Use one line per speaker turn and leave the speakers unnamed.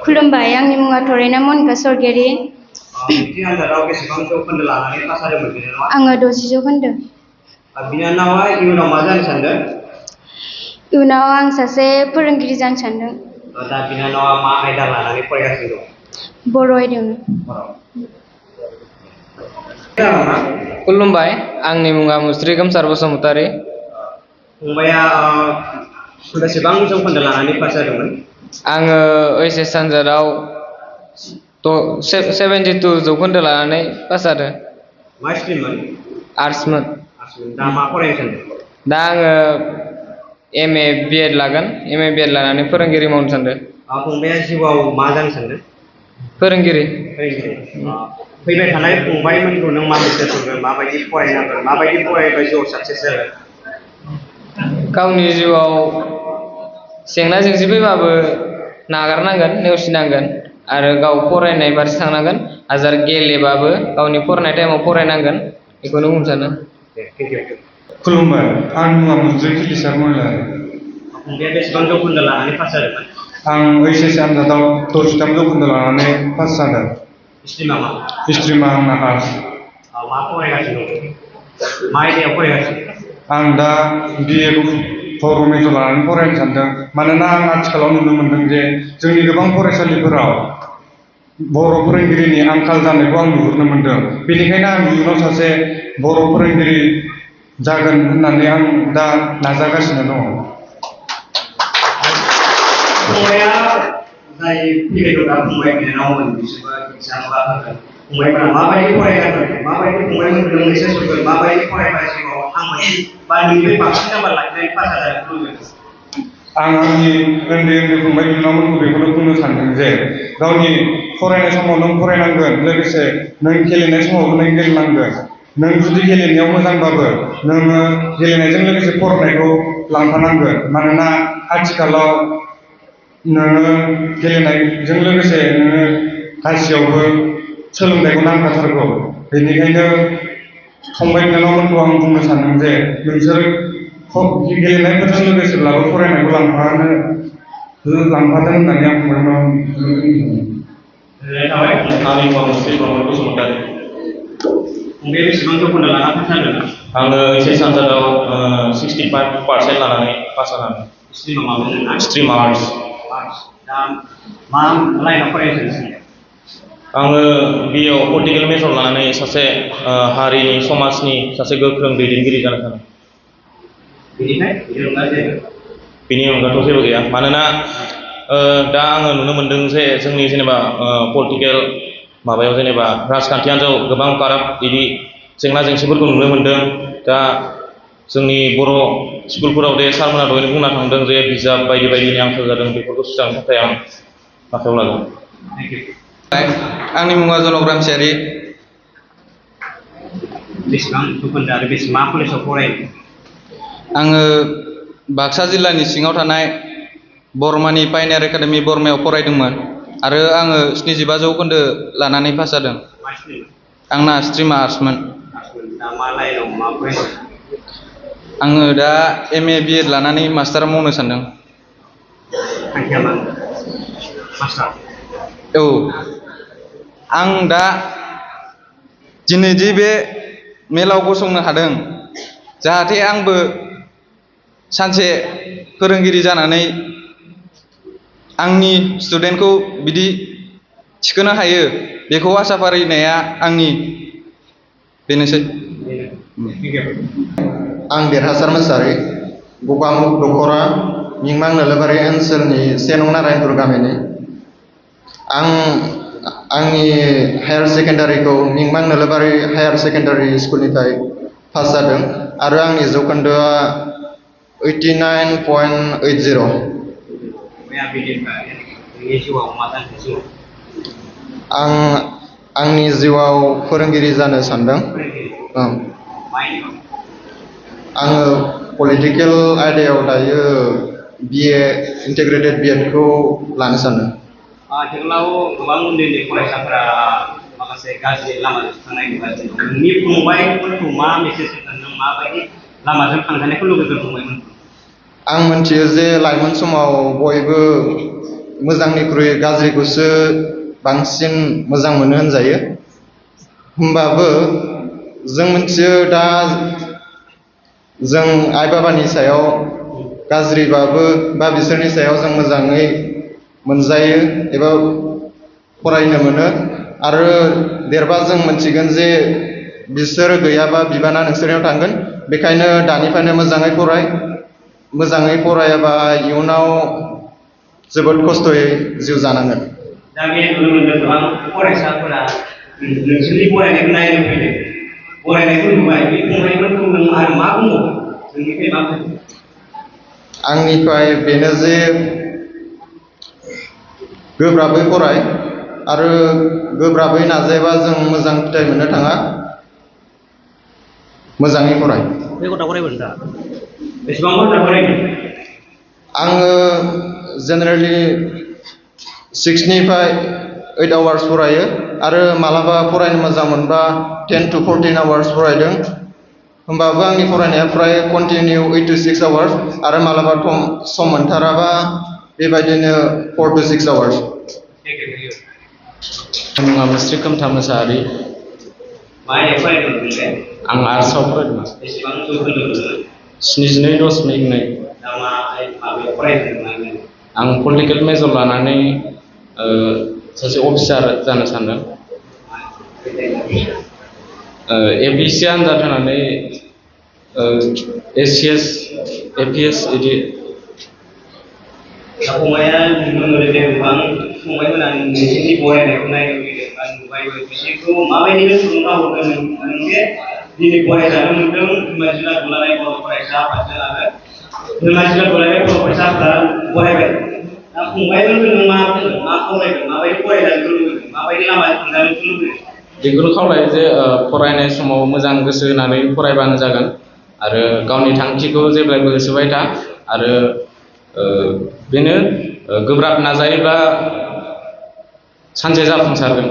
खुलुमबाय आंनि मुङा थरेना मनिका सरगयारि आङो 60 जौखोन्दो
बिनानावा इयुनाव मा जानो सानदों
इयुनाव आं सासे फोरोंगिरि जानो सानदों
दा बिनानावा मा आयदा लानानै फरायगासिनो दं
बर' आयदायावनो
खुलुमबाय आंनि मुङा मुस्रि गोमसार बसुमतारी
फंबाया बेसेबां जौखोन्दो लानानै पास जादोंमोन
आङो ओइस आनजादाव 72 जौखोन्दो लानानै पास जादों
मा स्ट्रिममोन
आर्ट्समोन
दा मा फरायनो सानदों
दा आङो एम ए बिएड लागोन एम ए बिएड लानानै फोरोंगिरि मावनो सानदों
फंबाया जिउआव मा जानो सानदों
फोरोंगिरि
फैबाय थानाय फंबायमोनखौ नों मा बोसोर होगोन माबायदि फरायनांगोन माबायदि फरायबा जिउआव साक्सेस जागोन
गावनि जिउआव जेंना जेंसि फैबाबो नागारनांगोन नेवसिनांगोन आरो गाव फरायनाय फारसे थांनांगोन हाजार गेलेबाबो गावनि फरायनाय टाइमाव फरायनांगोन बेखौनो बुंनो सानो
खुलुमबाय आंनि मुङा मुस्रि कितिसार महिलारि
फंबाया बेसेबां जौखोन्दो लानानै पास जादोंमोन
आं ओइस आनजादाव 63 जौखोन्दो लानानै पास जादों
स्ट्रिमा मा
स्ट्रिमा आंना आर्ट्स
मा फरायगासिनो दं मा आयदायाव फरायगासिनो
आं दा बिए बर' मेजर लानानै फरायनो सानदों मानोना आं आथिखालाव नुनो मोनदों जे जोंनि गोबां फरायसालिफोराव बर' फोरोंगिरिनि आंखाल जानायखौ आं नुहुरनो मोनदों बेनिखायनो आं इयुनाव सासे बर' फोरोंगिरि जागोन होननानै आं दा नाजागासिनो दङ
फंबाया जाय फैबाय दं दा फंबाय बिनानावमोन बिसोरबो एग्जाम बा होगोन फंबायफोरा माबायदि फरायनांगोन माबायदि फंबायमोनखौ नों मेसेज होगोन माबायदि फरायबा जिउआव थांबाय बा नोंनिफ्राय बांसिन नाम्बार लाखिनानै पास जाजानो लुबैगोन
आं आंनि उन्दै फंबाय बिनानावमोनखौ बेखौनो बुंनो सानदों जे गावनि फरायनाय समाव नों फरायनांगोन लोगोसे नों गेलेनाय समावबो नों गेलेनांगोन नों जुदि गेलेनायाव मोजांबाबो नोङो गेलेनायजों लोगोसे फरायनायखौ लांफानांगोन मानोना आथिखालाव नोङो गेलेनायजों लोगोसे नोङो गासैयावबो सोलोंथाइखौ नांखाथारगौ बेनिखायनो फंबाय बिनानावमोनखौ आं बुंनो सानदों जे नोंसोर गेलेनायफोरजों लोगोसेब्लाबो फरायनायखौ लांफादों होननानै आं फंबायनाव
आंनि मुङा मुस्रि प्रमद बसुमतारी
फंबाया बेसेबां जौखोन्दो लाना पास जादों
आङो ओइस आनजादाव 65% लानानै पास जादों
स्ट्रिमा मामोन नोंना
स्ट्रिम आर्ट्स
दा मा लाइनाव फरायनो सानदों
आङो बिएआव पलिटिकेल मेजर लानानै सासे हारिनि समाजनि सासे गोख्रों दैदेनगिरि जानो सानो बेनि अनगाथ' जेबो गैया मानोना दा आङो नुनो मोनदों जे जोंनि जेनेबा पलिटिकेल माबायाव जेनेबा राजखान्थि हान्जायाव गोबां काराप्ट बिदि जेंना जेंसिफोरखौ नुनो मोनदों दा जोंनि बर' स्कुलफोराव दे सारमोना दहायनो बुंना थांदों जे बिजाब बायदि बायदिनि आंखाल जादों बेफोरखौ सुस्रांनो थाखाय आं आखायाव लागोन
आंनि मुङा जनक रामसियारि
बेसेबां जौखोन्दो आरो मा कलेजाव फरायो
आङो बाक्सा जिल्लानि सिङाव थानाय बरमानि पायनियार एकाडेमि बरमायाव फरायदोंमोन आरो आङो 75 जौखोन्दो लानानै पास जादों आंना स्ट्रिमा आर्ट्समोन आङो दा एम ए बिएड लानानै मास्टार मावनो सानदों औ आं दा दिनैदि बे मेलाव गसंनो हादों जाहाथे आंबो सानसे फोरोंगिरि जानानै आंनि स्टुडेन्टखौ बिदि थिखोनो हायो बेखौ आसा फारिनाया आंनि बेनोसै
आं देरहासार मोसाहारि गगामुख दख'रा मिंमां नोलोबारि ओनसोलनि 1 नं नारायणपुर गामिनि आं आंनि हायार सेकेन्डारिखौ मिंमां नोलोबारि हायार सेकेन्डारि स्कुलनिफ्राय पास जादों आरो आंनि जौखोन्दोआ
89.80
आं आंनि जिउआव फोरोंगिरि जानो सानदों आङो पलिटिकेल आयदायाव दायो बिए इन्टिग्रेटेड बिएडखौ लानो सानदों
आथिखालाव गोबां उन्दै फरायसाफोरा माखासे गाज्रि लामाजों थांनाय नुगासिनो दं नोंनि फंबायफोरखौ मा मेसेज होगोन नों माबायदि लामाजों थांजानायखौ लुबैगोन फंबायमोनखौ
आं मिथियो जे लाइमोन समाव बयबो मोजांनिख्रुइ गाज्रिखौसो बांसिन मोजां मोनो होनजायो। होमबाबो जों मिथियो दा जों आइ बाबानि सायाव गाज्रिबाबो बा बिसोरनि सायाव जों मोजाङै मोनजायो एबा फरायनो मोनो आरो देरबा जों मिथिगोन जे बिसोर गैयाबा बिबाना नोंसोरनियाव थांगोन। बेखायनो दानिफ्रायनो मोजाङै फरायाबा इयुनाव जोबोद खस्थ'यै जिउ जानांगोन।
दा बे नुनो मोनदों गोबां फरायसाफोरा नोंसोरनि फरायनायखौ नायनो फैदों, फरायनायखौ नुबाय, बे फंबायमोनखौ नों आरो मा बुंबावो? नोंनिफ्राय मा बुङो?
आंनिफ्राय बेनो जे गोब्राबै फराय आरो गोब्राबै नाजायोबा जों मोजां फिथाइ मोननो थाङा। मोजाङै फराय।
बे गथा फरायबाय दा बेसेबां घन्टा फरायगोन?
आङो जेनेरेलि 6 to 8 आवार्स फरायो आरो मालाबा फरायनो मोजां मोनबा 10 to 14 आवार्स फरायदों। होमबाबो आंनि फरायनाया फ्राय कन्टिनिउ 8 to 6 आवार्स आरो मालाबा सम मोनथाराबा बेबायदिनो 4 to 6 आवार्स।
मुङा मुस्रि खोमथा मुसाहारि।
मायाव फरायदों नोंलाय?
आं आर्ट्सआव फरायदों।
बेसेबां जौखोन्दो मोनो?
72.2।
दा माबायाव फरायदों?
आं पलिटिकेल मेजर लानानै सासे अफिसार जानो सानदों। APSC आनजाद होनानै SCS, APS बिदि।
दा फंबाया नुनो मोनो जे गोबां फंबायमोना नोंसोरनि फरायनायखौ नायनो फैदों बा नुबायबो, बिसोरखौ माबायदि थुलुंगा हरदों नों जे दिनै फरायजानो मोनदों बिमा जिल्ला दुलाराय बर' फरायसा आफादजों आरो बिमा जिल्ला दुलाराय बर' फरायसा आफादा फरायबाय। दा फंबायमोनखौ नों मा बुंगोन, मा खावलायगोन, माबायदि फरायजानो लुबैदों, माबायदि लामाजों थांजानो लुबैदों?
बेखौनो खावलायो जे फरायनाय समाव मोजां गोसो होनानै फरायबानो जागोन आरो गावनि थांखिखौ जेब्लायबो होसोबाय था आरो बेनो गोब्राब नाजायोब्ला सानसे जाफुंसारगोन।